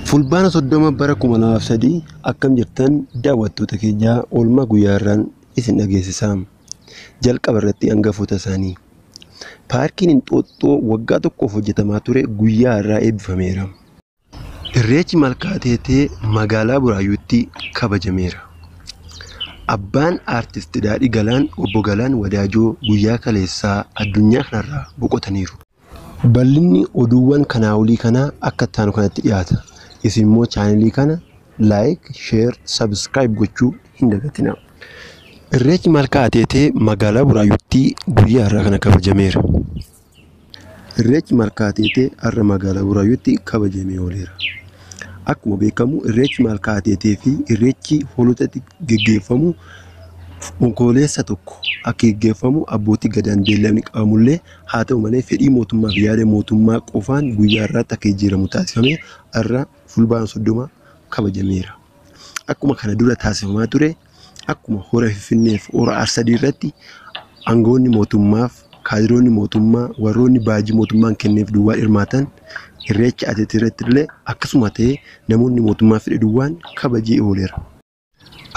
Fulbaana 30 bara 2003 akkam jirtan daawwattoota keenyaa, oolmaa guyyaa irraan isin dhageessisaa. Jalqaba irratti hangafoota isaanii. Paarkiin Inxooxxoo waggaa tokkoof hojjetamaa ture guyyaa irraa eebbifameera. Irreechi Malkaa Ateetee magaalaa Buraayyuutti kabajameera. Abbaan Aartist Daadhii Galaan, Obbo Galaan Wadaajoo, guyyaa kaleessaa addunyaa kanarraa boqotaniiru. Bal'inni oduuwwan kanaa olii kanaa akka itti aanu kanatti dhiyaata. Isin immoo chaanelii kana like, share, subscribe gochuu hin dagatinaa. Irreechi Malkaa Ateetee magaalaa Buraayyuutti guyyaa har'aa kana kabajameera. Irreechi Malkaa Ateetee har'a magaalaa Buraayyuutti kabajamee ooleera. Akkuma beekamu, Irreechi Malkaa Ateetee fi Irreechi Hoolotatti geggeeffamu Onkololeessa 1 akka geggeeffamu abbootii gadaan beellamni qabamullee, haa ta'u malee fedhii mootummaa fi yaada mootummaa qofaan guyyaa har'aatti akka jijjiiramu taasifamee har'a Fulbaana 30 kabajameera. Akkuma kana dura taasifamaa ture, akkuma Hora Finfinnee fi Hora Arsadii irratti aangawoonni mootummaaf kaadiroonni mootummaa, warroonni baajii mootummaan kenneef duwwaa hirmaatan, Irreecha Ateetee irratti illee akkasuma ta'ee namoonni mootummaa fedhe duwwaan kabajee ooleera.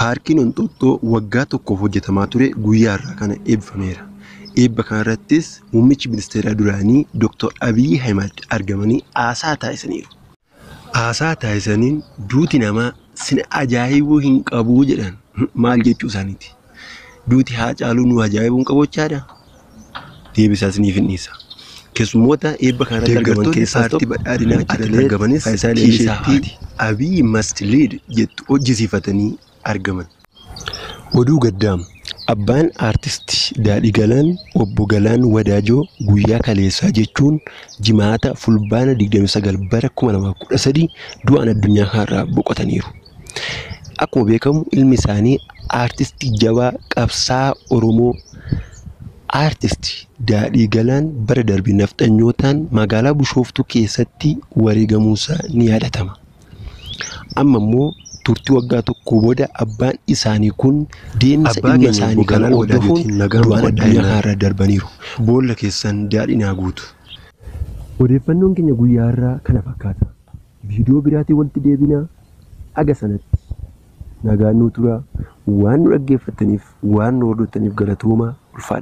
Paarkiin Inxooxxoo waggaa tokkoof hojjetamaa ture guyyaa har'aa kana eebbifameera. Eebba kanarrattis muummichi ministeeraa duraanii Dr. Abiyyi Ahimad argamanii haasaa taasisaniiru. Haasaa taasisaniin "Duuti namaa sin ajaa'ibuu hin qabu" jedhan. Maal jechuu isaaniiti? Duuti Haacaaluu nu ajaa'ibuu hin qabu jechaadha? Deebisaa isiniif hin dhiisa. Keessummoota eebba kanarratti argaman Deeggartoonni keessaa paartii tokko badhaadhinaa Atileet argamanis Faayisaa Leellisaa tiisheertii "Abiy must lead" jettu hojjisiifatanii argaman. Oduu gaddaa: Abbaan Aartist Daadhii Galaan, Obbo Galaan Wadaajoo, guyyaa kaleessaa jechuun Jimaata Fulbaana 29 bara 2013 du'aan addunyaa kanarraa boqotaniiru. Akkuma beekamu, ilmi isaanii aartistii jabaa, qabsaa'aa Oromoo, Aartist Daadhii Galaan bara darbe nafxanyootaan magaalaa Bishooftuu keessatti wareegamuunsaa ni yaadatama. Amma immoo turtii waggaa tokko booda abbaan isaanii kun deemsa Abbaa ilma keenya isaanii Obbo kana Galaan hordofuun Wadaajootiin nagaan du'aan boqodhaa addunyaa jennaan. kanarraa darbaniiru. Boolla keessan daadhiin haa guutu. Odeeffannoon keenya guyyaa har'aa kana fakkaata. Viidiyoo biraatiin walitti deebinaa. Aga sanatti nagaan nuu turaa. Waan nu dhaggeeffattaniif, waan nu hordoftaniif galatoomaa, ulfaadha.